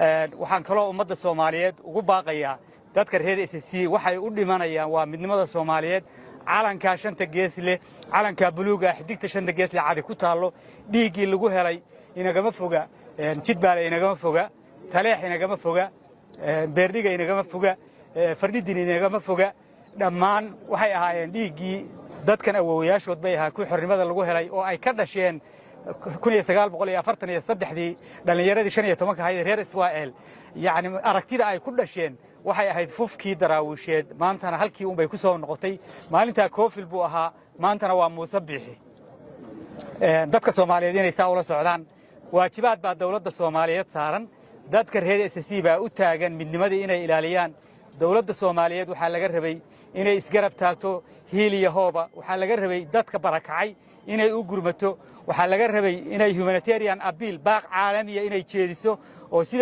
Waxaan kaloo ummadda Soomaaliyeed ugu baaqayaa, dadka reer SSC waxay u dhimanayaan waa midnimada Soomaaliyeed. Calankaa shanta gees leh, calankaa buluuga, xidigta shanta gees leh cadi ku taallo, dhiiggii lagu helay inagama foga. Jidbaale inagama foga, Taleex inagama foga, Beerdhiga inagama foga, Fardhidin inagama foga. Dhammaan waxay ahaayeen dhiiggii dadkan awowayaashood bay ahaa kuwii xornimada lagu helay, oo ay ka dhasheen 1943-dii dhallinyaradii 15-ka ahayd reer Israa'el. Yacni aragtida ay ku dhasheen waxay ahayd fufkii Daraawiisheed. Maantana halkii unbay ku soo noqotay. Maalintaa Koofil buu ahaa, maantana waa Muuse Biixi. Dadka Soomaaliyeed inay saa ula socdaan, waajibaad baa dawladda Soomaaliyeed saaran. Dadka reer SSC baa u taagan midnimadii inay ilaaliyaan. Dawladda Soomaaliyeed waxaa laga rabay inay isgarab taagto hiil iyo hooba. Waxaa laga rabay dadka barakacay inay u gurmato. Waxaa laga rabay inay humanitarian appeal, baaq caalamiya, inay jeediso oo sida